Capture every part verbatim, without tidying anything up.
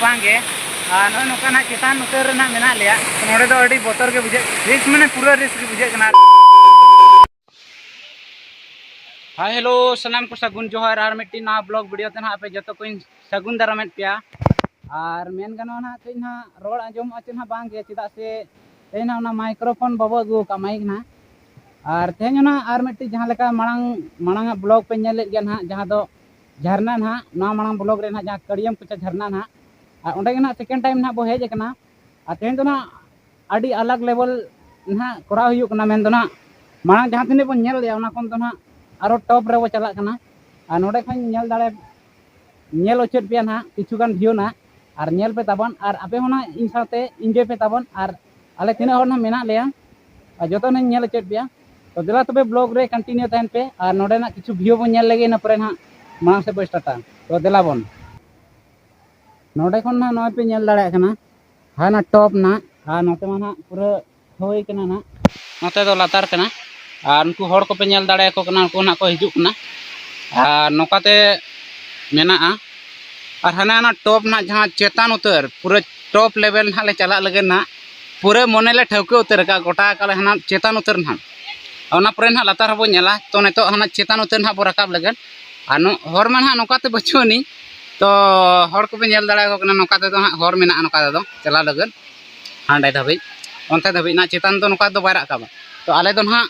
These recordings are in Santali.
ᱵᱟᱝ ᱜᱮ᱾ ᱟᱨ ᱱᱚᱜᱼᱚᱭ ᱱᱚᱝᱠᱟ ᱱᱟᱜ ᱪᱮᱛᱟᱱ ᱩᱛᱟᱹᱨ ᱨᱮ ᱱᱟᱜ ᱢᱮᱱᱟᱜ ᱞᱮᱭᱟ᱾ ᱱᱚᱰᱮ ᱫᱚ ᱟᱹᱰᱤ ᱵᱚᱛᱚᱨ ᱜᱮ ᱵᱩᱡᱷᱟᱹᱜ, ᱨᱤᱥᱠ ᱢᱟᱱᱮ ᱯᱩᱨᱟᱹ ᱨᱤᱥᱠ ᱜᱮ ᱵᱩᱡᱷᱟᱹᱜ ᱠᱟᱱᱟ᱾ ᱦᱟᱭ ᱦᱮᱞᱳ, ᱥᱟᱱᱟᱢ ᱠᱚ ᱥᱟᱹᱜᱩᱱ ᱡᱚᱦᱟᱨ᱾ ᱟᱨ ᱢᱤᱫᱴᱤᱡ ᱱᱟᱣᱟ ᱵᱞᱚᱜ ᱵᱷᱤᱰᱤᱭᱳ ᱛᱮ ᱱᱟᱦᱟᱜ ᱟᱯᱮ ᱡᱚᱛᱚ ᱠᱚᱧ ᱥᱟᱹᱜᱩᱱ ᱫᱟᱨᱟᱢᱮᱫ ᱯᱮᱭᱟ᱾ ᱟᱨ ᱢᱮᱱ ᱜᱟᱱᱚᱜᱼᱟ ᱱᱟᱦᱟᱜ ᱠᱟᱹᱡ ᱱᱟᱦᱟᱜ ᱨᱚᱲ ᱟᱸᱡᱚᱢᱚᱜᱼᱟ ᱪᱮᱫ ᱱᱟᱦᱟᱜ ᱵᱟᱝ ᱜᱮ, ᱪᱮᱫᱟᱜ ᱥᱮ ᱛᱮᱦᱮᱧ ᱱᱟᱦᱟᱜ ᱚᱱᱟ ᱢᱟᱭᱠᱨᱳᱯᱷᱳᱱ ᱵᱟᱵᱚ ᱟᱹᱜᱩ ᱟᱠᱟᱫ, ᱢᱟᱭᱤᱠ ᱱᱟᱦᱟᱜ᱾ ᱟᱨ ᱛᱮᱦᱮᱧ ᱚᱱᱟ ᱟᱨ ᱢᱤᱫᱴᱤᱡ ᱡᱟᱦᱟᱸ ᱞᱮᱠᱟ ᱢᱟᱲᱟᱝ, ᱢᱟᱲᱟᱝ ᱟᱜ ᱵᱞᱚᱜ ᱯᱮ ᱧᱮᱞ ᱞᱮᱫ ᱜᱮᱭᱟ ᱱᱟᱦᱟᱜ, ᱡᱟᱦᱟᱸ ᱫᱚ ᱡᱷᱟᱨᱱᱟ ᱱᱟᱦᱟᱜ, ᱱᱚᱣᱟ ᱢᱟᱲᱟᱝ ᱵᱞᱚᱜ ᱨᱮ ᱱᱟᱦᱟᱜ ᱡᱟᱦᱟᱸ ᱠᱟᱹᱲᱤᱭᱟᱹᱢ ᱠᱚᱪᱟ ᱡᱷᱟᱨᱱᱟ ᱱᱟᱦᱟᱜ, ᱟᱨ ᱚᱸᱰᱮ ᱜᱮ ᱱᱟᱦᱟᱜ ᱥᱮᱠᱮᱱᱰ ᱴᱟᱭᱤᱢ ᱱᱟᱦᱟᱜ ᱵᱚ ᱦᱮᱡ ᱟᱠᱟᱱᱟ᱾ ᱟᱨ ᱛᱮᱦᱮᱧ ᱫᱚ ᱱᱟᱦᱟᱜ ᱟᱹᱰᱤ ᱟᱞᱟᱜᱽ ᱞᱮᱵᱮᱞ ᱱᱟᱦᱟᱜ ᱠᱚᱨᱟᱣ ᱦᱩᱭᱩᱜ ᱠᱟᱱᱟ, ᱢᱮᱱᱫᱚ ᱱᱟᱦᱟᱜ ᱢᱟᱲᱟᱝ ᱡᱟᱦᱟᱸ ᱛᱤᱱᱟᱹᱜ ᱵᱚᱱ ᱧᱮᱞ ᱞᱮᱜᱼᱟ, ᱚᱱᱟ ᱠᱷᱚᱱ ᱫᱚ ᱱᱟᱦᱟᱜ ᱟᱨᱚ ᱴᱚᱯ ᱨᱮᱵᱚ ᱪᱟᱞᱟᱜ ᱠᱟᱱᱟ᱾ ᱟᱨ ᱱᱚᱰᱮ ᱠᱷᱚᱱ ᱧᱮᱞ ᱫᱟᱲᱮ, ᱧᱮᱞ ᱦᱚᱪᱚᱭᱮᱫ ᱯᱮᱭᱟ ᱱᱟᱦᱟᱜ ᱠᱤᱪᱷᱩ ᱜᱟᱱ ᱵᱷᱤᱭᱩ ᱱᱟᱦᱟᱜ, ᱟᱨ ᱧᱮᱞ ᱯᱮ ᱛᱟᱵᱚᱱ, ᱟᱨ ᱟᱯᱮ ᱦᱚᱸ ᱱᱟᱦᱟᱜ ᱤᱧ ᱥᱟᱶᱛᱮ ᱤᱱᱡᱚᱭ ᱯᱮ ᱛᱟᱵᱚᱱ, ᱟᱨ ᱟᱞᱮ ᱛᱤᱱᱟᱹᱜ ᱦᱚᱲ ᱱᱟᱦᱟᱜ ᱢᱮᱱᱟᱜ ᱞᱮᱭᱟ, ᱟᱨ ᱡᱚᱛᱚ ᱱᱟᱦᱟᱜ ᱤᱧ ᱧᱮᱞ ᱦᱚᱪᱚᱭᱮᱫ ᱯᱮᱭᱟ᱾ ᱛᱚ ᱫᱮᱞᱟ ᱛᱚᱵᱮ ᱵᱞᱚᱜ ᱨᱮ ᱠᱚᱱᱴᱤᱱᱤᱭᱩ ᱛᱟᱦᱮᱱ ᱯᱮ, ᱟᱨ ᱱᱚᱰᱮᱱᱟᱜ ᱠᱤᱪᱷᱩ ᱵᱷᱤᱭᱩ ᱵᱚᱱ ᱧᱮᱞ ᱞᱮᱜᱮ, ᱤᱱᱟᱹ ᱯᱚᱨᱮ ᱱᱟᱦᱟᱜ ᱢᱟᱲᱟᱝ ᱥᱮᱫ ᱵᱚ ᱥᱴᱟᱨᱴᱟ᱾ ᱛᱚ ᱫᱮᱞᱟ ᱵᱚᱱ, ᱱᱚᱰᱮ ᱠᱷᱚᱱ ᱱᱟᱦᱟᱜ ᱱᱚᱜᱼᱚᱭ ᱯᱮ ᱧᱮᱞ ᱫᱟᱲᱮᱭᱟᱜ ᱠᱟᱱᱟ, ᱦᱟᱱᱟ ᱴᱚᱯ ᱱᱟᱦᱟᱜ, ᱟᱨ ᱱᱚᱛᱮ ᱢᱟ ᱱᱟᱦᱟᱜ ᱯᱩᱨᱟᱹ ᱦᱳᱭ ᱠᱟᱱᱟ ᱱᱟᱦᱟᱜ, ᱱᱚᱛᱮ ᱫᱚ ᱞᱟᱛᱟᱨ ᱠᱟᱱᱟ᱾ ᱟᱨ ᱩᱱᱠᱩ ᱦᱚᱲ ᱠᱚᱯᱮ ᱧᱮᱞ ᱫᱟᱲᱮᱭᱟᱠᱚ ᱠᱟᱱᱟ, ᱩᱱᱠᱩ ᱱᱟᱦᱟᱜ ᱠᱚ ᱦᱤᱡᱩᱜ ᱠᱟᱱᱟ᱾ ᱟᱨ ᱱᱚᱝᱠᱟᱛᱮ ᱢᱮᱱᱟᱜᱼᱟ᱾ ᱟᱨ ᱦᱟᱱᱟ ᱦᱟᱱᱟ ᱴᱚᱯ ᱱᱟᱦᱟᱜ ᱡᱟᱦᱟᱸ ᱪᱮᱛᱟᱱ ᱩᱛᱟᱹᱨ, ᱯᱩᱨᱟᱹ ᱴᱚᱯ ᱞᱮᱵᱮᱞ ᱱᱟᱦᱟᱜ ᱞᱮ ᱪᱟᱞᱟᱜ ᱞᱟᱹᱜᱤᱫ ᱱᱟᱦᱟᱜ, ᱯᱩᱨᱟᱹ ᱢᱚᱱᱮ ᱞᱮ ᱴᱷᱟᱹᱣᱠᱟᱹ ᱩᱛᱟᱹᱨ ᱟᱠᱟᱫᱼᱟ, ᱜᱚᱴᱟ ᱟᱠᱟᱫ ᱞᱮ ᱦᱟᱱᱟ ᱪᱮᱛᱟᱱ ᱩᱛᱟᱹᱨ ᱱᱟᱦᱟᱜ᱾ ᱚᱱᱟ ᱯᱚᱨᱮ ᱱᱟᱦᱟᱜ ᱞᱟᱛᱟᱨ ᱦᱚᱸᱵᱚᱱ ᱧᱮᱞᱟ᱾ ᱛᱚ ᱱᱤᱛᱚᱜ ᱦᱟᱱᱟ ᱪᱮᱛᱟᱱ ᱩᱛᱟᱹᱨ ᱱᱟᱦᱟᱜ ᱵᱚ ᱨᱟᱠᱟᱵ ᱞᱟᱹᱜᱤᱫ᱾ ᱟᱨ ᱱᱚ-, ᱦᱚᱨ ᱢᱟ ᱱᱟᱦᱟᱜ ᱱᱚᱝᱠᱟᱛᱮ ᱵᱟᱹᱪᱩᱜ ᱟᱹᱱᱤᱡ᱾ ᱛᱚ ᱦᱚᱲ ᱠᱚᱯᱮ ᱧᱮᱞ ᱫᱟᱲᱮᱭᱟᱠᱚ ᱠᱟᱱᱟ, ᱱᱚᱝᱠᱟ ᱛᱮᱫᱚ ᱦᱟᱸᱜ ᱦᱚᱨ ᱢᱮᱱᱟᱜᱼᱟ ᱱᱚᱝᱠᱟ ᱛᱮᱫᱚ ᱪᱟᱞᱟᱜ ᱞᱟᱹᱜᱤᱫ ᱦᱟᱸᱰᱮ ᱫᱷᱟᱹᱵᱤᱡ, ᱚᱱᱛᱮ ᱫᱷᱟᱹᱵᱤᱡ ᱱᱟᱦᱟᱜ ᱪᱮᱛᱟᱱ ᱫᱚ ᱱᱚᱝᱠᱟ ᱫᱚ ᱵᱟᱭ ᱨᱟᱠᱟᱵᱟ᱾ ᱛᱚ ᱟᱞᱮ ᱫᱚ ᱱᱟᱦᱟᱜ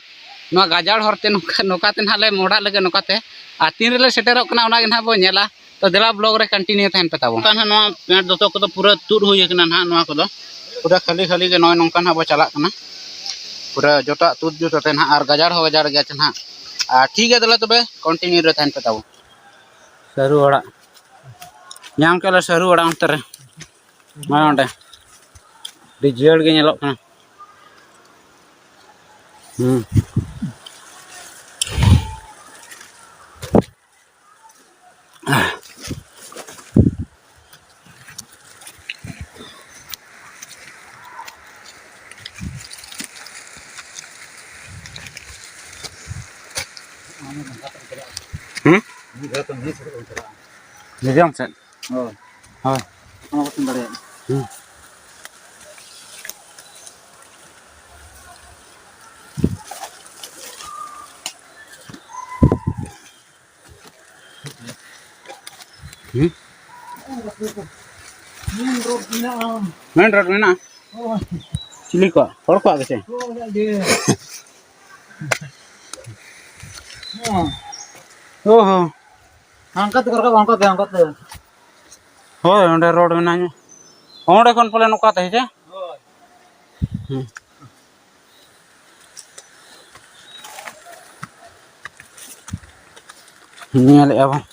ᱱᱚᱣᱟ ᱜᱟᱡᱟᱲ ᱦᱚᱨᱛᱮ ᱱᱚᱝᱠᱟ, ᱱᱚᱝᱠᱟᱛᱮ ᱱᱟᱦᱟᱜ ᱞᱮ ᱢᱚᱦᱰᱟᱜ ᱞᱟᱹᱜᱤᱫ ᱱᱚᱝᱠᱟᱛᱮ᱾ ᱟᱨ ᱛᱤᱱ ᱨᱮᱞᱮ ᱥᱮᱴᱮᱨᱚᱜ ᱠᱟᱱᱟ ᱚᱱᱟ ᱜᱮ ᱱᱟᱦᱟᱜ ᱵᱚ ᱧᱮᱞᱟ᱾ ᱛᱚ ᱫᱮᱞᱟ ᱵᱞᱚᱜ ᱨᱮ ᱠᱚᱱᱴᱤᱱᱤᱭᱩ ᱛᱟᱦᱮᱱ ᱯᱮ ᱛᱟᱵᱚᱱ᱾ ᱱᱚᱝᱠᱟ ᱱᱟᱦᱟᱜ ᱱᱚᱣᱟ ᱯᱮᱱᱴ ᱫᱚᱛᱚ ᱠᱚᱫᱚ ᱯᱩᱨᱟᱹ ᱛᱩᱫ ᱦᱩᱭ ᱟᱠᱟᱱᱟ ᱱᱟᱦᱟᱜ, ᱱᱚᱣᱟ ᱠᱚᱫᱚ ᱯᱩᱨᱟᱹ ᱠᱷᱟᱹᱞᱤ ᱠᱷᱟᱹᱞᱤ ᱜᱮ ᱱᱚᱜᱼᱚᱭ ᱱᱚᱝᱠᱟ ᱱᱟᱦᱟᱜ ᱵᱚ ᱪᱟᱞᱟᱜ ᱠᱟᱱᱟ᱾ ᱯᱩᱨᱟᱹ ᱡᱚᱛᱚᱣᱟᱜ ᱛᱩᱫ ᱡᱩᱛ ᱟᱛᱮ ᱱᱟᱦᱟᱜ, ᱟᱨ ᱜᱟᱡᱟᱲ ᱦᱚᱸ ᱜᱟᱡᱟᱲ ᱜᱮᱭᱟ ᱪᱮ ᱱᱟᱦᱟᱜ᱾ ᱟᱨ ᱴᱷᱤᱠ ᱜᱮᱭᱟ, ᱫᱮᱞᱟ ᱛᱚᱵᱮ ᱠᱚᱱᱴᱤᱱᱤᱭᱩ ᱨᱮ ᱛᱟᱦᱮᱱ ᱯᱮ ᱛᱟᱵᱚᱱ᱾ ᱥᱟᱹᱨᱩ ᱟᱲᱟᱜ ᱧᱟᱢ ᱠᱮᱫ ᱞᱮ, ᱥᱟᱹᱨᱩ ᱟᱲᱟᱜ ᱚᱱᱛᱮ ᱨᱮ, ᱱᱚᱜᱼᱚᱭ ᱚᱸᱰᱮ ᱟᱹᱰᱤ ᱡᱤᱭᱟᱹᱲ ᱜᱮ ᱧᱮᱞᱚᱜ ᱠᱟᱱᱟ᱾ ᱦᱩᱸ᱾ ᱦᱩᱸ? ᱢᱤᱫ ᱫᱷᱟᱣ ᱛᱚ ᱢᱤᱫ ᱥᱮᱫ ᱵᱚᱱ ᱪᱟᱞᱟᱜᱼᱟ᱾ ᱡᱚᱡᱚᱢ ᱥᱮᱫ? ᱦᱳᱭ᱾ ᱦᱳᱭ᱾ ᱚᱱᱟ ᱠᱚ ᱥᱮᱱ ᱫᱟᱲᱮᱭᱟᱜᱼᱟ᱾ ᱦᱩᱸ᱾ ᱦᱩᱸ? ᱢᱮᱱ ᱨᱳᱰ ᱢᱮᱱᱟᱜᱼᱟ᱾ ᱢᱮᱱ ᱨᱳᱰ ᱢᱮᱱᱟᱜᱼᱟ? ᱦᱳᱭ᱾ ᱪᱤᱞᱤ ᱠᱚᱣᱟᱜ? ᱦᱚᱲ ᱠᱚᱣᱟᱜ ᱜᱮᱥᱮ? ᱦᱳᱭ, ᱚᱱᱠᱟ ᱜᱮ᱾ ᱦᱚᱸ᱾ ᱚ ᱦᱚᱸ᱾ ᱦᱟᱱᱠᱟ ᱛᱮᱠᱚ ᱨᱟᱠᱟᱵᱟ, ᱦᱟᱱᱠᱟ ᱛᱮ, ᱦᱟᱱᱠᱟ ᱛᱮ᱾ ᱦᱳᱭ, ᱚᱸᱰᱮ ᱨᱳᱰ ᱢᱮᱱᱟᱜᱼᱟ᱾ ᱚᱸᱰᱮ ᱠᱷᱚᱱ ᱯᱟᱞᱮ ᱱᱚᱝᱠᱟ ᱛᱮ, ᱦᱮᱸ ᱪᱮ? ᱦᱳᱭ᱾ ᱦᱩᱸ᱾ ᱧᱮᱞᱮᱫᱼᱟ ᱵᱚᱱ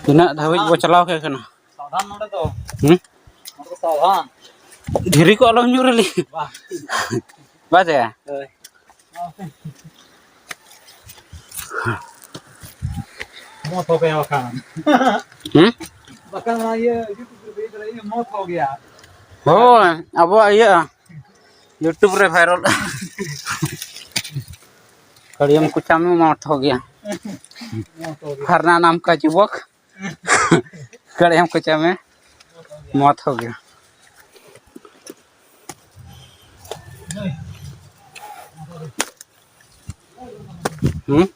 ᱛᱤᱱᱟᱹᱜ ᱫᱷᱟᱹᱵᱤᱡ ᱵᱚ ᱪᱟᱞᱟᱣ ᱠᱮᱫ ᱠᱟᱱᱟ᱾ ᱥᱟᱵᱫᱷᱟᱱ ᱱᱚᱰᱮ ᱫᱚ᱾ ᱦᱩᱸ? ᱱᱚᱰᱮ ᱫᱚ ᱥᱟᱵᱫᱷᱟᱱ᱾ ᱫᱷᱤᱨᱤ ᱠᱚ ᱟᱞᱚᱢ ᱧᱩᱨ ᱟᱞᱮ᱾ ᱵᱟᱝ᱾ ᱵᱟᱝ ᱪᱮ? ᱦᱳᱭ᱾ ᱢᱚᱛ ᱦᱚ ᱜᱮᱭᱟ ᱵᱟᱠᱷᱟᱱ᱾ ᱦᱩᱸ? ᱵᱟᱠᱷᱟᱱ ᱚᱱᱟ ᱤᱭᱟᱹ YouTube ᱨᱮ ᱤᱭᱟᱹ ᱢᱚᱛ ᱦᱚ ᱜᱮᱭᱟ᱾ ᱦᱳᱭ, ᱟᱵᱚᱣᱟᱜ ᱤᱭᱟᱹ YouTube ᱨᱮ viral᱾ ᱠᱟᱲᱤᱭᱟᱢ ᱠᱚᱪᱟ ᱢᱮ ᱢᱚᱛ ᱦᱚ ᱜᱮᱭᱟ᱾ ᱢᱚᱛ ᱦᱚ ᱜᱮᱭᱟ᱾ ᱯᱷᱟᱨᱱᱟ ᱱᱟᱢ ᱠᱟ ᱡᱩᱵᱚᱠ᱾ ᱠᱟᱲᱤᱭᱟᱢ ᱠᱚᱪᱟ ᱢᱮ ᱢᱚᱛ ᱦᱚ ᱜᱮᱭᱟ᱾ ᱦᱩᱸ?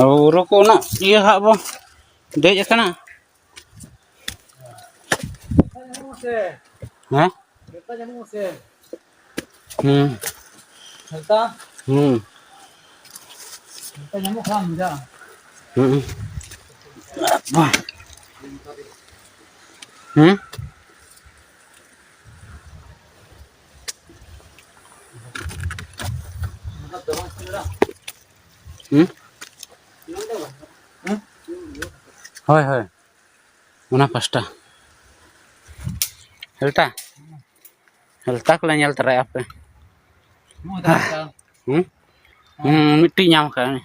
ᱟᱵᱚ ᱵᱩᱨᱩ ᱠᱚ ᱩᱱᱟᱹᱜ ᱤᱭᱟᱹ ᱦᱟᱸᱜ ᱵᱚ ᱫᱮᱡ ᱟᱠᱟᱱᱟ᱾ ᱦᱮᱸ? ᱦᱩᱸ᱾ ᱦᱮᱞᱛᱟ? ᱦᱩᱸ᱾ ᱦᱮᱞᱛᱟ ᱧᱟᱢᱚᱜ ᱠᱷᱟᱱ ᱢᱚᱡᱟ᱾ ᱦᱩᱸ᱾ ᱦᱩᱸ? ᱦᱩᱸ? ᱦᱳᱭ, ᱦᱳᱭ᱾ ᱚᱱᱟ ᱯᱟᱥᱴᱟ᱾ ᱦᱮᱞᱛᱟ? ᱦᱮᱞᱛᱟ ᱠᱚᱞᱮ ᱧᱮᱞ ᱛᱚᱨᱟᱭᱟ ᱦᱟᱯᱮ᱾ ᱦᱩᱸ? ᱦᱩᱸ, ᱢᱤᱫᱴᱤᱡ ᱧᱟᱢ ᱠᱟᱜ ᱩᱱᱤ᱾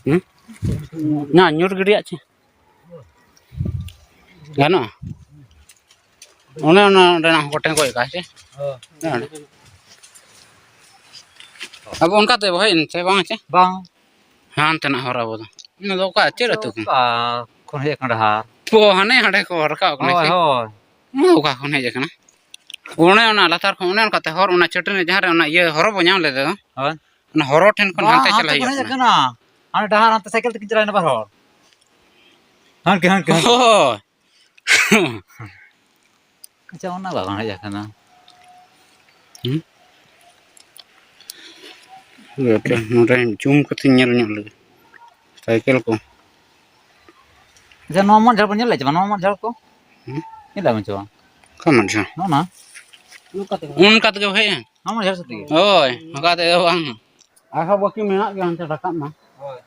ᱦᱩᱸ? ᱧᱟ, ᱧᱩᱨ ᱜᱤᱰᱤᱭᱟᱜ ᱪᱮ? ᱜᱟᱱᱚᱜᱼᱟ? ᱚᱱᱮ ᱚᱱᱟ ᱚᱸᱰᱮᱱᱟᱜ ᱦᱚᱸ ᱠᱚ ᱴᱮᱸᱜᱚᱡ ᱠᱟᱜᱼᱟ ᱪᱮ? ᱦᱮᱸ, ᱚᱸᱰᱮ᱾ ᱟᱵᱚ ᱚᱱᱠᱟᱛᱮ ᱦᱮᱡ ᱮᱱ ᱪᱮ ᱵᱟᱝ ᱪᱮ? ᱵᱟᱝ᱾ ᱦᱟᱱᱛᱮᱱᱟᱜ ᱦᱚᱨ ᱟᱵᱚ ᱫᱚ᱾ ᱚᱱᱟ ᱫᱚ ᱚᱠᱟ, ᱪᱮᱫ ᱟᱹᱛᱩ ᱠᱟᱱᱟ? ᱚᱠᱟ ᱠᱷᱚᱱ ᱦᱮᱡ ᱟᱠᱟᱱᱟ ᱰᱟᱦᱟᱨ? ᱚ, ᱦᱟᱱᱮ ᱦᱟᱸᱰᱮ ᱠᱚ ᱨᱟᱠᱟᱵ ᱠᱟᱱᱟ ᱦᱳᱭ, ᱥᱮ? ᱦᱳᱭ᱾ ᱚᱱᱟ ᱚᱠᱟ ᱠᱷᱚᱱ ᱦᱮᱡ ᱟᱠᱟᱱᱟ? ᱚᱱᱮ ᱚᱱᱟ ᱞᱟᱛᱟᱨ ᱠᱷᱚᱱ, ᱚᱱᱮ ᱚᱱᱠᱟᱛᱮ ᱦᱚᱨ, ᱚᱱᱟ ᱪᱟᱹᱴᱟᱹᱱᱤ ᱡᱟᱦᱟᱸ ᱨᱮ ᱚᱱᱟ ᱤᱭᱟᱹ ᱦᱚᱨᱚ ᱵᱚ ᱧᱟᱢ ᱞᱮᱫᱟ, ᱦᱳᱭ᱾ ᱚᱱᱟ ᱦᱚᱨᱚ ᱴᱷᱮᱱ ᱠᱷᱚᱱ ᱵᱟᱝ, ᱦᱟᱱᱛᱮ ᱦᱟᱱᱛᱮ ᱪᱟᱞᱟᱜ ᱠᱷᱚᱱ ᱦᱩᱭᱩᱜ ᱦᱮᱡ ᱠᱟᱱᱟ᱾ ᱟᱠᱟᱱᱟ᱾ ᱦᱟᱱᱮ ᱰᱟᱦᱟᱨ ᱦᱟᱱᱛᱮ ᱥᱟᱭᱠᱮᱞ ᱛᱮᱠᱤᱱ ᱪᱟᱞᱟᱣᱮᱱᱟ ᱵᱟᱨ ᱦᱚᱲ᱾ ᱦᱟᱱᱠᱮ, ᱦᱟᱱᱠᱮ, ᱦᱟᱱᱠᱮ᱾ ᱦᱳᱭ᱾ ᱟᱪᱪᱷᱟ, ᱚᱱᱟ ᱵᱟᱵᱟᱱ ᱦᱮᱡ ᱟᱠᱟᱱᱟ᱾ ᱦᱩᱸ? ᱦᱟᱯᱮ, ᱱᱚᱰᱮ ᱡᱩᱢ ᱠᱟᱛᱮ ᱧᱮᱞ ᱧᱚᱜ ᱞᱮᱜᱮ᱾ ᱥᱟᱭᱠᱮᱞ ᱠᱚ᱾ ᱟᱪᱪᱷᱟ, ᱱᱚᱣᱟ ᱢᱟᱫ ᱡᱷᱟᱲ ᱵᱚᱱ ᱧᱮᱞ ᱞᱮᱫ ᱪᱮ ᱵᱟᱝ? ᱱᱚᱣᱟ ᱢᱟᱫ ᱡᱷᱟᱲ ᱠᱚ? ᱦᱩᱸ? ᱧᱮᱞ ᱞᱮᱫ ᱵᱚᱱ ᱪᱮ ᱵᱟᱝ? ᱚᱠᱟ ᱢᱟᱫ ᱡᱷᱟᱲ? ᱱᱚᱜᱼᱚ ᱱᱟ᱾ ᱚᱱᱠᱟ ᱛᱮᱜᱮ ᱦᱮᱡ ᱮᱱ᱾ ᱱᱚᱣᱟ ᱢᱟᱫ ᱡᱷᱟᱲ ᱥᱮᱫ ᱛᱮᱜᱮ? ᱦᱳᱭ, ᱚᱱᱠᱟ ᱛᱮᱜᱮ ᱵᱟᱝ᱾ ᱟᱨᱦᱚᱸ ᱵᱟᱹᱠᱤ ᱢᱮᱱᱟᱜ ᱜᱮᱭᱟ ᱦᱟᱱᱛᱮ ᱨᱟᱠᱟᱵ ᱢᱟ᱾ ᱦᱳᱭ᱾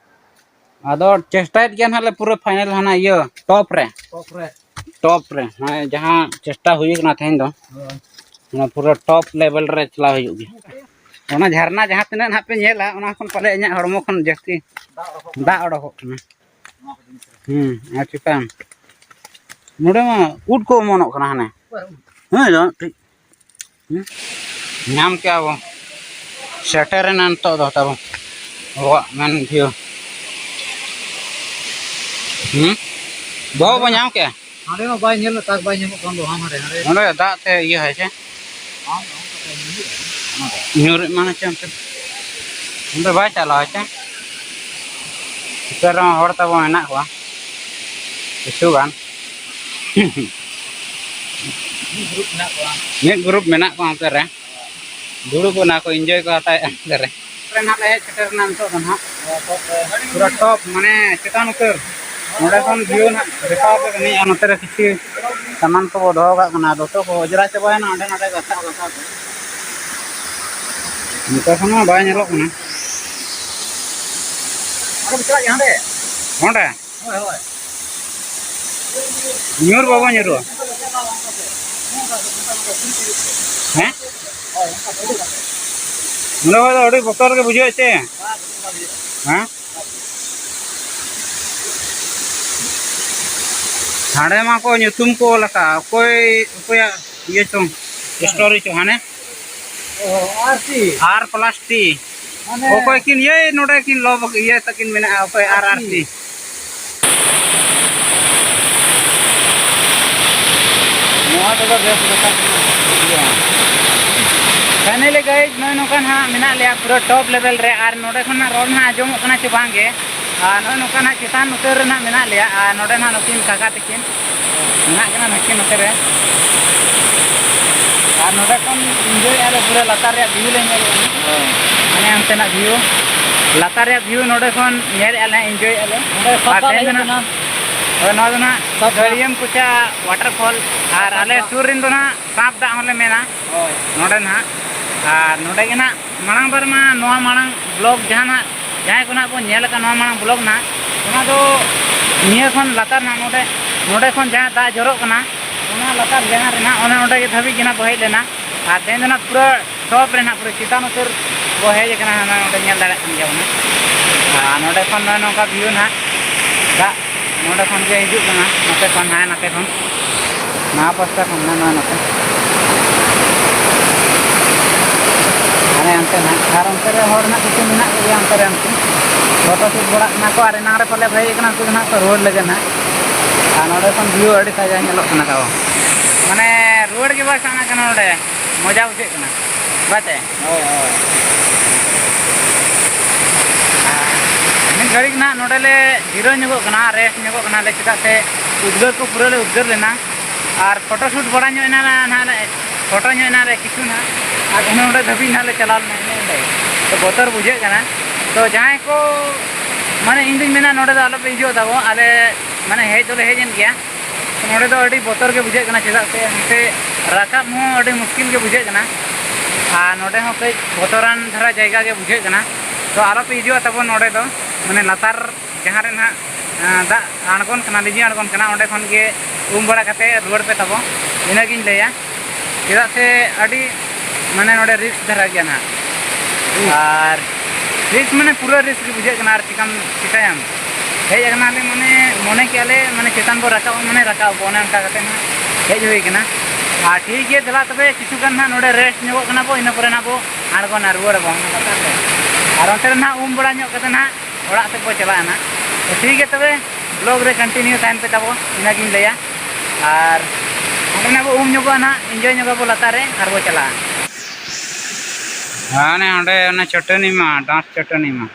ᱟᱫᱚ ᱪᱮᱥᱴᱟᱭᱮᱫ ᱜᱮᱭᱟ ᱱᱟᱦᱟᱜ ᱞᱮ ᱯᱩᱨᱟᱹ ᱯᱷᱟᱭᱱᱮᱞ ᱦᱟᱱᱟ ᱤᱭᱟᱹ ᱴᱚᱯ ᱨᱮ᱾ ᱴᱚᱯ ᱨᱮ᱾ ᱴᱚᱯ ᱨᱮ, ᱦᱮᱸ, ᱡᱟᱦᱟᱸ ᱪᱮᱥᱴᱟ ᱦᱩᱭ ᱠᱟᱱᱟ ᱛᱮᱦᱮᱧ ᱫᱚ, ᱦᱳᱭ᱾ ᱚᱱᱟ ᱯᱩᱨᱟᱹ ᱴᱚᱯ ᱞᱮᱵᱮᱞ ᱨᱮ ᱪᱟᱞᱟᱣ ᱦᱩᱭᱩᱜ ᱜᱮᱭᱟ᱾ ᱚᱱᱟ ᱡᱷᱟᱨᱱᱟ ᱡᱟᱦᱟᱸ ᱛᱤᱱᱟᱹᱜ ᱱᱟᱦᱟᱜ ᱯᱮ ᱧᱮᱞᱟ, ᱚᱱᱟ ᱠᱷᱚᱱ ᱯᱟᱞᱮ ᱤᱧᱟᱹᱜ ᱦᱚᱲᱢᱚ ᱠᱷᱚᱱ ᱡᱟᱹᱥᱛᱤ ᱫᱟᱜ ᱚᱰᱚᱠᱚᱜ ᱠᱟᱱᱟ᱾ ᱦᱩᱸ, ᱟᱨ ᱪᱮᱛᱟᱱ ᱱᱚᱰᱮ ᱢᱟ ᱩᱫ ᱠᱚ ᱚᱢᱚᱱᱚᱜ ᱠᱟᱱᱟ ᱦᱟᱱᱮ᱾ ᱦᱮᱸ, ᱫᱚ ᱴᱷᱤᱠ᱾ ᱦᱩᱸ? ᱧᱟᱢ ᱠᱮᱜᱼᱟ ᱵᱚ᱾ ᱥᱮᱴᱮᱨᱮᱱᱟ ᱱᱤᱛᱚᱜ ᱫᱚ ᱛᱟᱵᱚ ᱟᱵᱚᱣᱟᱜ ᱢᱮᱱ ᱵᱷᱤᱭᱩ᱾ ᱦᱩᱸ? ᱵᱚᱦᱚᱜ ᱵᱚ ᱧᱟᱢ ᱠᱮᱜᱼᱟ᱾ ᱦᱟᱸᱰᱮ ᱢᱟ ᱵᱟᱭ ᱧᱮᱞ, ᱛᱟᱠ ᱵᱟᱭ ᱧᱟᱢᱚᱜ ᱠᱟᱱ ᱫᱚ, ᱦᱟᱸᱰᱮ, ᱦᱟᱸᱰᱮ᱾ ᱱᱚᱰᱮ ᱫᱟᱜ ᱛᱮ ᱤᱭᱟᱹ ᱦᱚᱭ ᱪᱮ? ᱵᱟᱝ, ᱵᱟᱝ, ᱵᱟᱝ ᱧᱩᱨᱩᱜᱼᱟ᱾ ᱧᱩᱨᱩᱜ ᱢᱟᱱᱮ ᱪᱮ ᱚᱱᱛᱮ? ᱚᱸᱰᱮ ᱵᱟᱭ ᱪᱟᱞᱟᱣᱟ ᱪᱮ? ᱱᱚᱛᱮ ᱨᱮᱦᱚᱸ ᱦᱚᱲ ᱛᱟᱵᱚ ᱢᱮᱱᱟᱜ ᱠᱚᱣᱟ ᱠᱤᱪᱷᱩ ᱜᱟᱱ᱾ ᱢᱤᱫ ᱜᱨᱩᱯ ᱢᱮᱱᱟᱜ ᱠᱚᱣᱟ᱾ ᱢᱤᱫ ᱜᱨᱩᱯ ᱢᱮᱱᱟᱜ ᱠᱚᱣᱟ ᱚᱱᱛᱮ ᱨᱮ᱾ ᱫᱩᱲᱩᱵ ᱚᱱᱟ ᱠᱚ ᱤᱱᱡᱚᱭ ᱠᱚ ᱦᱟᱛᱟᱣᱮᱫᱼᱟ ᱚᱱᱛᱮ ᱨᱮ᱾ ᱱᱚᱛᱮ ᱨᱮ ᱱᱟᱦᱟᱜ ᱞᱮ ᱦᱮᱡ ᱥᱮᱴᱮᱨ ᱮᱱᱟ ᱱᱤᱛᱚᱜ ᱫᱚ ᱱᱟᱦᱟᱜ᱾ ᱯᱩᱨᱟᱹ ᱴᱚᱯ, ᱢᱟᱱᱮ ᱪᱮᱛᱟᱱ ᱩᱛᱟᱹᱨ᱾ ᱱᱚᱸᱰᱮ ᱠᱷᱚᱱ ᱵᱷᱤᱭᱩ ᱱᱟᱦᱟᱜ ᱫᱮᱠᱷᱟᱣ ᱟᱯᱮ ᱠᱟᱹᱱᱟᱹᱧ᱾ ᱟᱨ ᱱᱚᱛᱮ ᱨᱮ ᱠᱤᱪᱷᱩ ᱥᱟᱢᱟᱱ ᱠᱚᱵᱚ ᱫᱚᱦᱚ ᱠᱟᱜ ᱠᱟᱱᱟ, ᱫᱚᱛᱚ ᱠᱚ ᱚᱸᱡᱽᱨᱟ ᱪᱟᱵᱟᱭᱮᱱᱟ ᱦᱟᱸᱰᱮ ᱱᱟᱰᱮ ᱜᱷᱟᱥᱟᱣ ᱜᱷᱟᱥᱟᱣ ᱛᱮ᱾ ᱱᱚᱛᱮ ᱠᱷᱚᱱ ᱢᱟ ᱵᱟᱭ ᱧᱮᱞᱚᱜ ᱠᱟᱱᱟ᱾ ᱚᱸᱰᱮ ᱵᱚ ᱪᱟᱞᱟᱜ ᱜᱮᱭᱟ ᱦᱟᱸᱰᱮ᱾ ᱚᱸᱰᱮ? ᱦᱳᱭ, ᱦᱳᱭ᱾ ᱧᱩᱨ ᱵᱟᱵᱚ ᱧᱩᱨᱩᱜᱼᱟ᱾ ᱦᱮᱸ? ᱱᱚᱰᱮ ᱠᱷᱚᱡ ᱫᱚ ᱟᱹᱰᱤ ᱵᱚᱛᱚᱨ ᱜᱮ ᱵᱩᱡᱷᱟᱹᱜᱼᱟ ᱪᱮ? ᱦᱮᱸ? ᱦᱟᱸᱰᱮ ᱢᱟ ᱠᱚ ᱧᱩᱛᱩᱢ ᱠᱚ ᱚᱞ ᱟᱠᱟᱫ, ᱚᱠᱚᱭ, ᱚᱠᱚᱭᱟᱜ ᱤᱭᱟᱹ ᱪᱚᱝ, ᱥᱴᱳᱨᱤ ᱪᱚᱝ, ᱦᱟᱱᱮ? ᱚ, ᱟᱨ ᱴᱤ᱾ ᱟᱨ ᱯᱞᱟᱥ ᱴᱤ᱾ ᱚᱠᱚᱭ ᱠᱤᱱ ᱤᱭᱟᱹ ᱱᱚᱰᱮ ᱠᱤᱱ ᱞᱚ ᱤᱭᱟᱹ ᱛᱟᱹᱠᱤᱱ ᱢᱮᱱᱟᱜᱼᱟ, ᱚᱠᱚᱭ ᱟᱨ ᱟᱨ ᱴᱤ᱾ ᱱᱚᱣᱟ ᱛᱮᱫᱚ ᱵᱮᱥ ᱞᱮᱠᱟ ᱜᱮ ᱵᱩᱡᱷᱟᱹᱜᱼᱟ᱾ Finally guys, ᱱᱚᱜᱼᱚᱭ ᱱᱚᱝᱠᱟ ᱱᱟᱦᱟᱜ ᱢᱮᱱᱟᱜ ᱞᱮᱭᱟ ᱯᱩᱨᱟᱹ top level ᱨᱮ, ᱟᱨ ᱱᱚᱰᱮ ᱠᱷᱚᱱ ᱱᱟᱦᱟᱜ ᱨᱚᱲ ᱱᱟᱦᱟᱜ ᱟᱸᱡᱚᱢᱚᱜ ᱠᱟᱱᱟ ᱪᱮ ᱵᱟᱝ ᱜᱮ, ᱟᱨ ᱱᱚᱜᱼᱚᱭ ᱱᱚᱝᱠᱟ ᱱᱟᱦᱟᱜ ᱪᱮᱛᱟᱱ ᱩᱛᱟᱹᱨ ᱨᱮ ᱱᱟᱦᱟᱜ ᱢᱮᱱᱟᱜ ᱞᱮᱭᱟ, ᱟᱨ ᱱᱚᱰᱮ ᱱᱟᱦᱟᱜ ᱱᱩᱠᱤᱱ ᱠᱟᱠᱟ ᱛᱟᱹᱠᱤᱱ ᱢᱮᱱᱟᱜ ᱠᱤᱱᱟ ᱱᱟᱹᱠᱤᱱ ᱱᱚᱛᱮ ᱨᱮ, ᱟᱨ ᱱᱚᱰᱮ ᱠᱷᱚᱱ enjoy ᱮᱫᱼᱟ ᱞᱮ ᱯᱩᱨᱟᱹ ᱞᱟᱛᱟᱨ ᱨᱮᱭᱟᱜ view ᱞᱮ ᱧᱮᱞᱮᱫᱼᱟ, ᱦᱟᱱᱮ ᱦᱟᱱᱛᱮᱱᱟᱜ view, ᱞᱟᱛᱟᱨ ᱨᱮᱭᱟᱜ view ᱱᱚᱰᱮ ᱠᱷᱚᱱ ᱧᱮᱞᱮᱫᱼᱟ ᱞᱮ, enjoy ᱮᱫᱼᱟ ᱞᱮ᱾ ᱱᱚᱰᱮ ᱥᱟᱵ ᱟᱨ ᱫᱟᱜ ᱛᱮᱦᱮᱧ ᱫᱚ ᱦᱩᱭᱩᱜ ᱱᱟᱦᱟᱜ, ᱠᱟᱱᱟ᱾ ᱦᱳᱭ, ᱱᱚᱣᱟ ᱫᱚ ᱱᱟᱦᱟᱜ ᱥᱟᱵ ᱫᱟᱜ᱾ ᱜᱟᱹᱲᱤᱭᱟᱹᱢ ᱠᱚᱪᱟ waterfall, ᱟᱨ ᱥᱟᱵ ᱟᱞᱮ ᱫᱟᱜ᱾ ᱥᱩᱨ ᱨᱮᱱ ᱫᱚ ᱱᱟᱦᱟᱜ ᱥᱟᱵ ᱫᱟᱜ ᱦᱚᱸᱞᱮ ᱢᱮᱱᱟ᱾ ᱦᱳᱭ᱾ ᱱᱚᱰᱮ ᱱᱟᱦᱟᱜ, ᱟᱨ ᱱᱚᱰᱮ ᱜᱮ ᱱᱟᱦᱟᱜ ᱢᱟᱲᱟᱝ ᱵᱟᱨ ᱢᱟ ᱱᱚᱣᱟ ᱢᱟᱲᱟᱝ vlog ᱡᱟᱦᱟᱸ ᱱᱟᱦᱟᱜ ᱡᱟᱦᱟᱸᱭ ᱠᱚ ᱱᱟᱦᱟᱜ ᱵᱚᱱ ᱧᱮᱞ ᱟᱠᱟᱫ ᱱᱚᱣᱟ ᱢᱟᱲᱟᱝ vlog ᱱᱟᱦᱟᱜ, ᱚᱱᱟ ᱫᱚ ᱱᱤᱭᱟᱹ ᱠᱷᱚᱱ ᱞᱟᱛᱟᱨ ᱱᱟᱦᱟᱜ ᱱᱚᱰᱮ, ᱱᱚᱰᱮ ᱠᱷᱚᱱ ᱡᱟᱦᱟᱸ ᱫᱟᱜ ᱡᱚᱨᱚᱜ ᱠᱟᱱᱟ, ᱚᱱᱟ ᱞᱟᱛᱟᱨ ᱡᱟᱦᱟᱸ ᱨᱮ ᱱᱟᱦᱟᱜ ᱚᱱᱮ ᱚᱸᱰᱮ ᱜᱮ ᱫᱷᱟᱹᱵᱤᱡ ᱜᱮ ᱱᱟᱦᱟᱜ ᱵᱚ ᱦᱮᱡ ᱞᱮᱱᱟ᱾ ᱟᱨ ᱛᱮᱦᱮᱧ ᱫᱚ ᱱᱟᱦᱟᱜ ᱯᱩᱨᱟᱹ top ᱨᱮ ᱱᱟᱦᱟᱜ ᱯᱩᱨᱟᱹ ᱪᱮᱛᱟᱱ ᱩᱛᱟᱹᱨ ᱵᱚ ᱦᱮᱡ ᱟᱠᱟᱱᱟ, ᱱᱚᱜᱼᱚᱭ ᱱᱚᱰᱮ ᱧᱮᱞ ᱫᱟᱲᱮᱭᱟᱜ ᱠᱟᱱ ᱜᱮᱭᱟ ᱵᱚᱱ᱾ ᱟᱨ ᱱᱚᱰᱮ ᱠᱷᱚᱱ ᱱᱚᱜᱼᱚᱭ ᱱᱚᱝᱠᱟ view ᱱᱟᱦᱟᱜ ᱫᱟᱜ ᱱᱚᱰᱮ ᱠᱷᱚᱱ ᱜᱮ ᱦᱤᱡᱩᱜ ᱠᱟᱱᱟ, ᱱᱚᱛᱮ ᱠᱷᱚᱱ, ᱦᱮᱸ, ᱱᱚᱛᱮ ᱠᱷᱚᱱ, ᱱᱚᱣᱟ ᱯᱟᱥᱴᱟ ᱠᱷᱚᱱ, ᱱᱚᱜᱼᱚᱭ ᱱᱚᱛᱮ᱾ ᱦᱟᱱᱮ ᱦᱟᱱᱛᱮ ᱱᱟᱜ, ᱟᱨ ᱚᱱᱛᱮ ᱨᱮ ᱦᱚᱲ ᱱᱟᱜ ᱠᱤᱪᱷᱩ ᱢᱮᱱᱟᱜ ᱠᱚᱜᱮᱭᱟ, ᱚᱱᱛᱮ ᱨᱮ ᱩᱱᱠᱩ ᱯᱷᱳᱴᱳ ᱥᱩᱴ ᱵᱟᱲᱟᱜ ᱠᱟᱱᱟ ᱠᱚ, ᱟᱨ ᱮᱱᱟᱝ ᱨᱮ ᱯᱟᱞᱮ ᱠᱚ ᱦᱮᱡ ᱟᱠᱟᱱᱟ, ᱩᱱᱠᱩ ᱫᱚ ᱱᱟᱜ ᱠᱚ ᱨᱩᱣᱟᱹᱲ ᱞᱟᱹᱜᱤᱫ ᱱᱟᱜ᱾ ᱟᱨ ᱱᱚᱰᱮ ᱠᱷᱚᱱ view ᱟᱹᱰᱤ ᱛᱟᱡᱟ ᱧᱮᱞᱚᱜ ᱠᱟᱱᱟ ᱠᱚ, ᱢᱟᱱᱮ ᱨᱩᱣᱟᱹᱲ ᱜᱮ ᱵᱟᱭ ᱥᱟᱱᱟ ᱠᱟᱱᱟ, ᱱᱚᱰᱮ ᱢᱚᱡᱟ ᱵᱩᱡᱷᱟᱹᱜ ᱠᱟᱱᱟ, ᱵᱟᱪᱮ? ᱦᱳᱭ, ᱦᱳᱭ᱾ ᱢᱤᱫ ᱜᱷᱟᱹᱲᱤᱡ ᱱᱟᱦᱟᱜ ᱱᱚᱰᱮ ᱞᱮ ᱡᱤᱨᱟᱹᱣ ᱧᱚᱜᱚᱜ ᱠᱟᱱᱟ, rest ᱧᱚᱜᱚᱜ ᱠᱟᱱᱟᱞᱮ, ᱪᱮᱫᱟᱜ ᱥᱮ ᱩᱫᱽᱜᱟᱹᱨ ᱠᱚ ᱯᱩᱨᱟᱹ ᱞᱮ ᱩᱫᱽᱜᱟᱹᱨ ᱞᱮᱱᱟ᱾ ᱟᱨ ᱯᱷᱳᱴᱳ ᱥᱩᱴ ᱵᱟᱲᱟ ᱧᱚᱜ ᱮᱱᱟ ᱱᱟᱦᱟᱜ ᱞᱮ, ᱯᱷᱳᱴᱳ ᱧᱚᱜ ᱮᱱᱟ ᱞᱮ ᱠᱤᱪᱷᱩ ᱱᱟᱦᱟᱜ, ᱟᱨ ᱚᱱᱮ ᱚᱸᱰᱮ ᱫᱷᱟᱹᱵᱤᱡ ᱱᱟᱦᱟᱜ ᱞᱮ ᱪᱟᱞᱟᱣ ᱞᱮᱱᱟ, ᱤᱱᱟᱹ ᱚᱸᱰᱮ᱾ ᱛᱚ ᱵᱚᱛᱚᱨ ᱵᱩᱡᱷᱟᱹᱜ ᱠᱟᱱᱟ᱾ ᱛᱚ ᱡᱟᱦᱟᱸᱭ ᱠᱚ, ᱢᱟᱱᱮ ᱤᱧ ᱫᱩᱧ ᱢᱮᱱᱟ ᱱᱚᱰᱮ ᱫᱚ ᱟᱞᱚᱯᱮ ᱦᱤᱡᱩᱜ ᱛᱟᱵᱚᱱ, ᱟᱞᱮ ᱢᱟᱱᱮ ᱦᱮᱡ ᱫᱚᱞᱮ ᱦᱮᱡ ᱮᱱ ᱜᱮᱭᱟ᱾ ᱱᱚᱰᱮ ᱫᱚ ᱟᱹᱰᱤ ᱵᱚᱛᱚᱨ ᱜᱮ ᱵᱩᱡᱷᱟᱹᱜ ᱠᱟᱱᱟ, ᱪᱮᱫᱟᱜ ᱥᱮ ᱦᱟᱱᱛᱮ ᱨᱟᱠᱟᱵ ᱦᱚᱸ ᱟᱹᱰᱤ ᱢᱩᱥᱠᱤᱞ ᱜᱮ ᱵᱩᱡᱷᱟᱹᱜ ᱠᱟᱱᱟ, ᱟᱨ ᱱᱚᱰᱮ ᱦᱚᱸ ᱠᱟᱹᱡ ᱵᱚᱛᱚᱨᱟᱱ ᱫᱷᱟᱨᱟ ᱡᱟᱭᱜᱟ ᱜᱮ ᱵᱩᱡᱷᱟᱹᱜ ᱠᱟᱱᱟ᱾ ᱛᱚ ᱟᱞᱚᱯᱮ ᱦᱤᱡᱩᱜᱼᱟ ᱛᱟᱵᱚᱱ ᱱᱚᱰᱮ ᱫᱚ, ᱢᱟᱱᱮ ᱞᱟᱛᱟᱨ ᱡᱟᱦᱟᱸ ᱨᱮ ᱱᱟᱦᱟᱜ, ᱟᱸ, ᱫᱟᱜ ᱟᱬᱜᱚᱱ ᱠᱟᱱᱟ, ᱞᱤᱸᱡᱤ ᱟᱬᱜᱚᱱ ᱠᱟᱱᱟ, ᱚᱸᱰᱮ ᱠᱷᱚᱱ ᱜᱮ ᱩᱢ ᱵᱟᱲᱟ ᱠᱟᱛᱮ ᱨᱩᱣᱟᱹᱲ ᱯᱮ ᱛᱟᱵᱚ, ᱤᱱᱟᱹᱜᱤᱧ ᱞᱟᱹᱭᱟ᱾ ᱪᱮᱫᱟᱜ ᱥᱮ ᱟᱹᱰᱤ, ᱢᱟᱱᱮ ᱱᱚᱰᱮ risk ᱫᱷᱟᱨᱟ ᱜᱮᱭᱟ ᱱᱟᱦᱟᱜ, ᱟᱨ risk ᱢᱟᱱᱮ ᱯᱩᱨᱟᱹ risk ᱜᱮ ᱵᱩᱡᱷᱟᱹᱜ ᱠᱟᱱᱟ, ᱟᱨ ᱪᱤᱠᱟᱢ ᱪᱤᱠᱟᱹᱭᱟᱢ? ᱦᱮᱡ ᱟᱠᱟᱱᱟᱞᱮ ᱢᱟᱱᱮ ᱢᱚᱱᱮ ᱠᱮᱜᱼᱟ ᱞᱮ ᱢᱟᱱᱮ ᱪᱮᱛᱟᱱ ᱵᱚ ᱨᱟᱠᱟᱵᱼᱟ, ᱢᱟᱱᱮ ᱨᱟᱠᱟᱵ ᱟᱵᱚ, ᱚᱱᱮ ᱚᱱᱠᱟ ᱠᱟᱛᱮ ᱱᱟᱦᱟᱜ ᱦᱮᱡ ᱦᱩᱭ ᱠᱟᱱᱟ᱾ ᱟᱨ ᱴᱷᱤᱠ ᱜᱮᱭᱟ, ᱫᱮᱞᱟ ᱛᱚᱵᱮ ᱠᱤᱪᱷᱩ ᱜᱟᱱ ᱱᱟᱦᱟᱜ ᱱᱚᱰᱮ rest ᱧᱚᱜᱚᱜ ᱠᱟᱱᱟ ᱵᱚ, ᱤᱱᱟᱹ ᱯᱚᱨᱮ ᱱᱟᱦᱟᱜ ᱵᱚ ᱟᱬᱜᱚᱱᱟ, ᱨᱩᱣᱟᱹᱲ ᱟᱵᱚᱱ ᱞᱟᱛᱟᱨ ᱛᱮ᱾ ᱟᱨ ᱚᱱᱛᱮ ᱨᱮ ᱱᱟᱦᱟᱜ ᱩᱢ ᱵᱟᱲᱟ ᱧᱚᱜ ᱠᱟᱛᱮ ᱱᱟᱦᱟᱜ ᱚᱲᱟᱜ ᱥᱮᱫ ᱵᱚ ᱪᱟᱞᱟᱜᱼᱟ ᱱᱟᱦᱟᱜ᱾ ᱛᱚ ᱴᱷᱤᱠ ᱜᱮᱭᱟ ᱛᱚᱵᱮ, vlog ᱨᱮ continue ᱛᱟᱦᱮᱱ ᱯᱮ ᱛᱟᱵᱚ, ᱤᱱᱟᱹᱜᱤᱧ ᱞᱟᱹᱭᱟ᱾ ᱟᱨ ᱚᱸᱰᱮ ᱱᱟᱦᱟᱜ ᱵᱚ ᱩᱢ ᱧᱚᱜᱚᱜᱼᱟ ᱱᱟᱦᱟᱜ, enjoy ᱧᱚᱜᱟᱵᱚ ᱞᱟᱛᱟᱨ ᱨᱮ ᱟᱨ ᱵᱚ ᱪᱟᱞᱟᱜᱼᱟ᱾ ᱦᱟᱱᱮ ᱚᱸᱰᱮ ᱚᱱᱟ ᱪᱟᱹᱴᱟᱹᱱᱤ ᱢᱟ, dance ᱪᱟᱹᱴᱟᱹᱱᱤ ᱢᱟ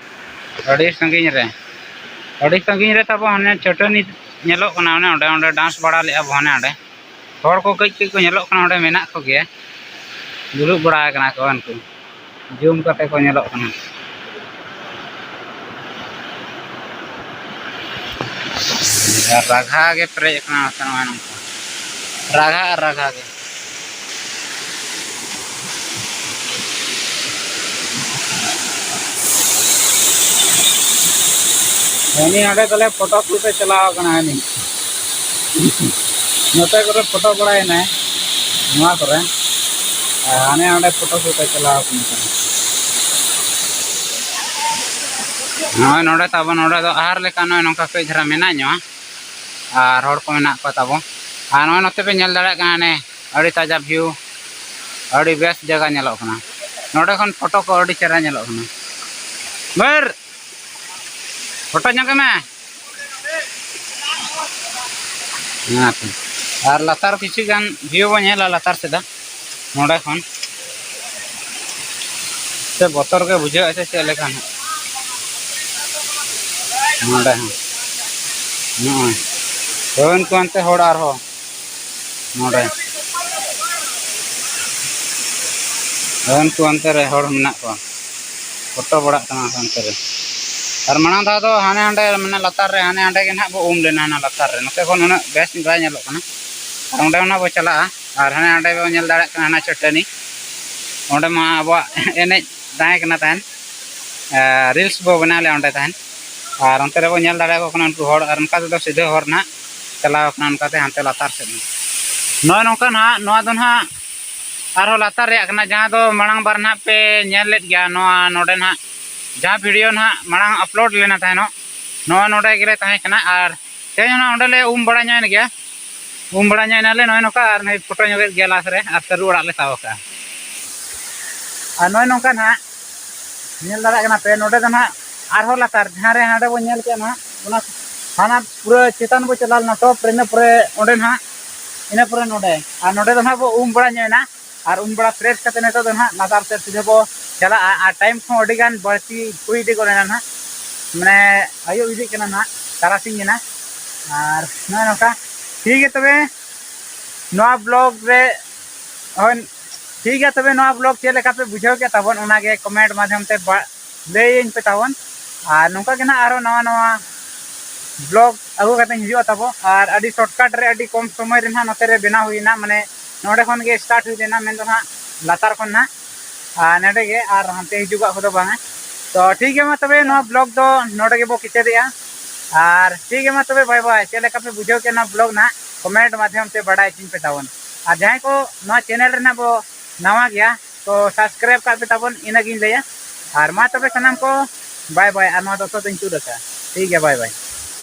ᱟᱹᱰᱤ ᱥᱟᱺᱜᱤᱧ ᱨᱮ, ᱟᱹᱰᱤ ᱥᱟᱺᱜᱤᱧ ᱨᱮ ᱛᱟᱵᱚ ᱦᱟᱱᱮ ᱪᱟᱹᱴᱟᱹᱱᱤ ᱧᱮᱞᱚᱜ ᱠᱟᱱᱟ᱾ ᱚᱱᱮ ᱚᱸᱰᱮ, ᱚᱸᱰᱮ dance ᱵᱟᱲᱟ ᱞᱮᱫᱼᱟ ᱵᱚ ᱦᱟᱱᱮ ᱚᱸᱰᱮ᱾ ᱦᱚᱲ ᱠᱚ ᱠᱟᱹᱡ ᱠᱟᱹᱡ ᱠᱚ ᱧᱮᱞᱚᱜ ᱠᱟᱱᱟ, ᱚᱸᱰᱮ ᱢᱮᱱᱟᱜ ᱠᱚᱜᱮᱭᱟ, ᱫᱩᱲᱩᱵ ᱵᱟᱲᱟ ᱟᱠᱟᱱᱟ ᱠᱚ ᱩᱱᱠᱩ, ᱡᱩᱢ ᱠᱟᱛᱮ ᱠᱚ ᱧᱮᱞᱚᱜ ᱠᱟᱱᱟ᱾ ᱟᱨ ᱨᱟᱜᱷᱟ ᱜᱮ ᱯᱮᱨᱮᱡ ᱟᱠᱟᱱᱟ ᱱᱚᱛᱮ, ᱱᱚᱜᱼᱚᱭ ᱱᱚᱝᱠᱟ ᱨᱟᱜᱷᱟ ᱟᱨ ᱨᱟᱜᱷᱟ ᱜᱮ᱾ ᱩᱱᱤ ᱚᱸᱰᱮ ᱛᱟᱞᱮ ᱯᱷᱳᱴᱳ ᱥᱩᱴ ᱮ ᱪᱟᱞᱟᱣ ᱟᱠᱟᱱᱟ, ᱦᱟᱹᱱᱤ ᱱᱚᱛᱮ ᱠᱚᱨᱮ ᱯᱷᱳᱴᱳ ᱵᱟᱲᱟᱭᱮᱱᱟᱭ, ᱱᱚᱣᱟ ᱠᱚᱨᱮ, ᱟᱨ ᱦᱟᱱᱮ ᱚᱸᱰᱮ ᱯᱷᱳᱴᱳ ᱥᱩᱴ ᱮ ᱪᱟᱞᱟᱣ ᱟᱠᱟᱱᱟ᱾ ᱱᱚᱜᱼᱚᱭ ᱱᱚᱰᱮ ᱛᱟᱵᱚᱱ, ᱱᱚᱰᱮ ᱫᱚ ᱟᱦᱟᱨ ᱞᱮᱠᱟ ᱱᱚᱜᱼᱚᱭ ᱱᱚᱝᱠᱟ ᱠᱟᱹᱡ ᱫᱷᱟᱨᱟ ᱢᱮᱱᱟᱜ ᱧᱚᱜᱼᱟ, ᱟᱨ ᱦᱚᱲ ᱠᱚ ᱢᱮᱱᱟᱜ ᱠᱚᱣᱟ ᱛᱟᱵᱚ᱾ ᱟᱨ ᱱᱚᱜᱼᱚᱭ ᱱᱚᱛᱮ ᱯᱮ ᱧᱮᱞ ᱫᱟᱲᱮᱭᱟᱜ ᱠᱟᱱᱟ, ᱦᱟᱱᱮ ᱟᱹᱰᱤ ᱛᱟᱡᱟ view, ᱟᱹᱰᱤ ᱵᱮᱥ ᱡᱟᱭᱜᱟ ᱧᱮᱞᱚᱜ ᱠᱟᱱᱟ᱾ ᱱᱚᱰᱮ ᱠᱷᱚᱱ ᱯᱷᱳᱴᱳ ᱠᱚ ᱟᱹᱰᱤ ᱪᱮᱦᱨᱟ ᱧᱮᱞᱚᱜ ᱠᱟᱱᱟ᱾ ᱵᱟᱹᱨ! ᱯᱷᱳᱴᱳ ᱧᱚᱜ ᱢᱮ᱾ ᱦᱮᱸ ᱛᱚ᱾ ᱟᱨ ᱞᱟᱛᱟᱨ ᱠᱤᱪᱷᱩ ᱜᱟᱱ view ᱵᱚᱱ ᱧᱮᱞᱟ ᱞᱟᱛᱟᱨ ᱥᱮᱫ ᱫᱚ, ᱱᱚᱰᱮ ᱠᱷᱚᱱ᱾ ᱥᱮ ᱵᱚᱛᱚᱨ ᱜᱮ ᱵᱩᱡᱷᱟᱹᱜᱼᱟ ᱥᱮ ᱪᱮᱫ ᱞᱮᱠᱟ ᱦᱟᱸᱜ? ᱱᱚᱰᱮ ᱦᱚᱸ᱾ ᱱᱚᱜᱼᱚᱭ᱾ ᱦᱳᱭ, ᱩᱱᱠᱩ ᱦᱟᱱᱛᱮ ᱦᱚᱲ ᱟᱨᱦᱚᱸ᱾ ᱱᱚᱰᱮ᱾ ᱦᱳᱭ, ᱩᱱᱠᱩ ᱦᱟᱱᱛᱮ ᱨᱮ ᱦᱚᱲ ᱢᱮᱱᱟᱜ ᱠᱚᱣᱟ᱾ ᱯᱷᱳᱴᱳ ᱵᱟᱲᱟᱜ ᱠᱟᱱᱟ ᱠᱚ ᱦᱟᱱᱛᱮ ᱨᱮ᱾ ᱟᱨ ᱢᱟᱲᱟᱝ ᱫᱷᱟᱣ ᱫᱚ ᱦᱟᱱᱮ ᱦᱟᱸᱰᱮ, ᱢᱟᱱᱮ, ᱞᱟᱛᱟᱨ ᱨᱮ, ᱦᱟᱱᱮ ᱦᱟᱸᱰᱮ ᱜᱮ ᱱᱟᱦᱟᱜ ᱵᱚ ᱩᱢ ᱞᱮᱱᱟ, ᱦᱟᱱᱟ ᱞᱟᱛᱟᱨ ᱨᱮ᱾ ᱱᱚᱛᱮ ᱠᱷᱚᱱ ᱩᱱᱟᱹᱜ ᱵᱮᱥ ᱵᱟᱭ ᱧᱮᱞᱚᱜ ᱠᱟᱱᱟ᱾ ᱟᱨ ᱚᱸᱰᱮ ᱚᱱᱟ ᱵᱚ ᱪᱟᱞᱟᱜᱼᱟ᱾ ᱟᱨ ᱦᱟᱱᱮ ᱦᱟᱸᱰᱮ ᱵᱚ ᱧᱮᱞ ᱫᱟᱲᱮᱭᱟᱜ ᱠᱟᱱᱟ, ᱦᱟᱱᱟ ᱪᱟᱹᱴᱟᱹᱱᱤ᱾ ᱚᱸᱰᱮ ᱢᱟ ᱟᱵᱚᱣᱟᱜ ᱮᱱᱮᱡ ᱛᱟᱦᱮᱸ ᱠᱟᱱᱟ ᱛᱟᱦᱮᱱ᱾ ᱮ, reels ᱵᱚ ᱵᱮᱱᱟᱣ ᱞᱮᱫᱼᱟ ᱚᱸᱰᱮ ᱛᱟᱦᱮᱱ᱾ ᱟᱨ ᱚᱱᱛᱮ ᱨᱮᱵᱚ ᱧᱮᱞ ᱫᱟᱲᱮᱭᱟᱠᱚ ᱠᱟᱱᱟ ᱩᱱᱠᱩ ᱦᱚᱲ, ᱟᱨ ᱚᱱᱠᱟ ᱛᱮᱫᱚ ᱥᱤᱫᱷᱟᱹ ᱦᱚᱨ ᱱᱟᱦᱟᱜ ᱪᱟᱞᱟᱣ ᱠᱟᱱᱟ ᱚᱱᱠᱟᱛᱮ ᱦᱟᱱᱛᱮ ᱞᱟᱛᱟᱨ ᱥᱮᱫ᱾ ᱱᱚᱜᱼᱚᱭ ᱱᱚᱝᱠᱟ ᱱᱟᱦᱟᱜ, ᱱᱚᱣᱟ ᱫᱚ ᱱᱟᱦᱟᱜ ᱟᱨᱦᱚᱸ ᱞᱟᱛᱟᱨ ᱨᱮᱭᱟᱜ ᱠᱟᱱᱟ, ᱡᱟᱦᱟᱸ ᱫᱚ ᱢᱟᱲᱟᱝ ᱵᱟᱨ ᱱᱟᱦᱟᱜ ᱯᱮ ᱧᱮᱞ ᱞᱮᱫ ᱜᱮᱭᱟ᱾ ᱱᱚᱣᱟ ᱱᱚᱰᱮ ᱱᱟᱦᱟᱜ ᱡᱟᱦᱟᱸ video ᱱᱟᱦᱟᱜ ᱢᱟᱲᱟᱝ upload ᱞᱮᱱᱟ ᱛᱟᱦᱮᱱᱚᱜ, ᱱᱚᱣᱟ ᱱᱚᱰᱮ ᱜᱮᱞᱮ ᱛᱟᱦᱮᱸ ᱠᱟᱱᱟ᱾ ᱟᱨ ᱛᱮᱦᱮᱧ ᱦᱚᱸ ᱚᱸᱰᱮ ᱞᱮ ᱩᱢ ᱵᱟᱲᱟ ᱧᱚᱜ ᱮᱱ ᱜᱮᱭᱟ, ᱩᱢ ᱵᱟᱲᱟ ᱧᱚᱜ ᱮᱱᱟᱞᱮ ᱱᱚᱜᱼᱚᱭ ᱱᱚᱝᱠᱟ, ᱟᱨ ᱱᱚᱜᱼᱚᱭ ᱯᱷᱳᱴᱳ ᱧᱚᱜ ᱮᱫ ᱜᱮᱭᱟ ᱞᱟᱥ ᱨᱮ, ᱟᱨ ᱥᱟᱹᱨᱩ ᱚᱲᱟᱜ ᱞᱮ ᱥᱟᱵ ᱟᱠᱟᱫᱼᱟ᱾ ᱟᱨ ᱱᱚᱜᱼᱚᱭ ᱱᱚᱝᱠᱟ ᱱᱟᱦᱟᱜ ᱧᱮᱞ ᱫᱟᱲᱮᱭᱟᱜ ᱠᱟᱱᱟ ᱯᱮ, ᱱᱚᱰᱮ ᱫᱚ ᱱᱟᱦᱟᱜ ᱟᱨᱦᱚᱸ ᱞᱟᱛᱟᱨ, ᱡᱟᱦᱟᱸ ᱨᱮ ᱦᱟᱸᱰᱮ ᱵᱚᱱ ᱧᱮᱞ ᱠᱮᱫ ᱱᱟᱦᱟᱜ, ᱚᱱᱟ ᱦᱟᱱᱟ ᱯᱩᱨᱟᱹ ᱪᱮᱛᱟᱱ ᱵᱚ ᱪᱟᱞᱟᱣ ᱞᱮᱱᱟ ᱴᱚᱯ ᱨᱮ, ᱤᱱᱟᱹ ᱯᱚᱨᱮ ᱚᱸᱰᱮ ᱱᱟᱦᱟᱜ, ᱤᱱᱟᱹ ᱯᱚᱨᱮ ᱱᱚᱰᱮ, ᱟᱨ ᱱᱚᱰᱮ ᱫᱚ ᱱᱟᱦᱟᱜ ᱵᱚ ᱩᱢ ᱵᱟᱲᱟ ᱧᱚᱜ ᱮᱱᱟ᱾ ᱟᱨ ᱩᱢ ᱵᱟᱲᱟ ᱯᱷᱨᱮᱥ ᱠᱟᱛᱮ ᱱᱤᱛᱚᱜ ᱫᱚ ᱱᱟᱦᱟᱜ ᱞᱟᱛᱟᱨ ᱥᱮᱫ ᱥᱤᱫᱷᱟᱹ ᱵᱚ ᱪᱟᱞᱟᱜᱼᱟ᱾ ᱟᱨ ᱴᱟᱭᱤᱢ ᱠᱚᱦᱚᱸ ᱟᱹᱰᱤ ᱜᱟᱱ ᱵᱟᱹᱲᱛᱤ ᱦᱩᱭ ᱤᱫᱤ ᱜᱚᱫ ᱮᱱᱟ ᱱᱟᱦᱟᱜ, ᱢᱟᱱᱮ ᱟᱹᱭᱩᱵ ᱤᱫᱤᱜ ᱠᱟᱱᱟ ᱱᱟᱦᱟᱜ, ᱛᱟᱨᱟᱥᱤᱧ ᱮᱱᱟ᱾ ᱟᱨ ᱱᱚᱜᱼᱚᱭ ᱱᱚᱝᱠᱟ, ᱴᱷᱤᱠ ᱜᱮᱭᱟ ᱛᱚᱵᱮ, ᱱᱚᱣᱟ ᱵᱞᱚᱜ ᱨᱮ, ᱦᱳᱭ, ᱴᱷᱤᱠ ᱜᱮᱭᱟ ᱛᱚᱵᱮ, ᱱᱚᱣᱟ ᱵᱞᱚᱜ ᱪᱮᱫ ᱞᱮᱠᱟ ᱯᱮ ᱵᱩᱡᱷᱟᱹᱣ ᱠᱮᱫ ᱛᱟᱵᱚᱱ, ᱚᱱᱟᱜᱮ ᱠᱚᱢᱮᱱᱴ ᱢᱟᱫᱽᱫᱷᱚᱢ ᱛᱮ ᱵᱟ-, ᱞᱟᱹᱭᱟᱹᱧ ᱯᱮ ᱛᱟᱵᱚᱱ᱾ ᱟᱨ ᱱᱚᱝᱠᱟ ᱜᱮ ᱱᱟᱦᱟᱜ ᱟᱨᱦᱚᱸ ᱱᱟᱣᱟ ᱱᱟᱣᱟ ᱵᱞᱚᱜ ᱟᱹᱜᱩ ᱠᱟᱛᱮᱧ ᱦᱤᱡᱩᱜᱼᱟ ᱛᱟᱵᱚ᱾ ᱟᱨ ᱟᱹᱰᱤ ᱥᱚᱨᱴᱠᱟᱴ ᱨᱮ, ᱟᱹᱰᱤ ᱠᱚᱢ ᱥᱚᱢᱚᱭ ᱨᱮ ᱱᱟᱦᱟᱜ ᱱᱚᱛᱮ ᱨᱮ ᱵᱮᱱᱟᱣ ᱦᱩᱭᱱᱟ, ᱢᱟᱱᱮ ᱱᱚᱰᱮ ᱠᱷᱚᱱ ᱜᱮ ᱥᱴᱟᱨᱴ ᱦᱩᱭ ᱞᱮᱱᱟ, ᱢᱮᱱᱫᱚ ᱱᱟᱦᱟᱜ ᱞᱟᱛᱟᱨ ᱠᱷᱚᱱ ᱱᱟᱦᱟᱜ, ᱟᱨ ᱱᱚᱰᱮ ᱜᱮ, ᱟᱨ ᱦᱟᱱᱛᱮ ᱦᱤᱡᱩᱜᱟᱜ ᱠᱚᱫᱚ ᱵᱟᱝᱟ᱾ ᱛᱚ ᱴᱷᱤᱠ ᱜᱮᱭᱟ, ᱢᱟ ᱛᱚᱵᱮ ᱱᱚᱣᱟ ᱵᱞᱚᱜ ᱫᱚ ᱱᱚᱰᱮ ᱜᱮᱵᱚ ᱠᱮᱪᱮᱫᱮᱜᱼᱟ᱾ ᱟᱨ ᱴᱷᱤᱠ ᱜᱮᱭᱟ, ᱢᱟ ᱛᱚᱵᱮ ᱵᱟᱭ ᱵᱟᱭ᱾ ᱪᱮᱫ ᱞᱮᱠᱟ ᱯᱮ ᱵᱩᱡᱷᱟᱹᱣ ᱠᱮᱫ ᱱᱚᱣᱟ ᱵᱞᱚᱜ ᱱᱟᱦᱟᱜ, ᱠᱚᱢᱮᱱᱴ ᱢᱟᱫᱽᱫᱷᱚᱢ ᱛᱮ ᱵᱟᱰᱟᱭ ᱦᱚᱪᱚᱧ ᱯᱮ ᱛᱟᱵᱚᱱ᱾ ᱟᱨ ᱡᱟᱦᱟᱸᱭ ᱠᱚ ᱱᱚᱣᱟ ᱪᱮᱱᱮᱞ ᱨᱮ ᱱᱟᱦᱟᱜ ᱵᱚ ᱱᱟᱣᱟ ᱜᱮᱭᱟ, ᱛᱚ ᱥᱟᱵᱥᱠᱨᱟᱭᱤᱵ ᱠᱟᱜ ᱯᱮ ᱛᱟᱵᱚᱱ, ᱤᱱᱟᱹᱜᱤᱧ ᱞᱟᱹᱭᱟ᱾ ᱟᱨ ᱢᱟ ᱛᱚᱵᱮ ᱥᱟᱱᱟᱢ ᱠᱚ ᱵᱟᱭ ᱵᱟᱭ᱾ ᱟᱨ ᱱᱚᱣᱟ ᱫᱚ ᱥᱚ ᱫᱚᱧ ᱛᱩᱫ ᱟᱠᱟᱫᱼᱟ᱾ ᱴᱷᱤᱠ ᱜᱮᱭᱟ, ᱵᱟᱭ ᱵᱟᱭ᱾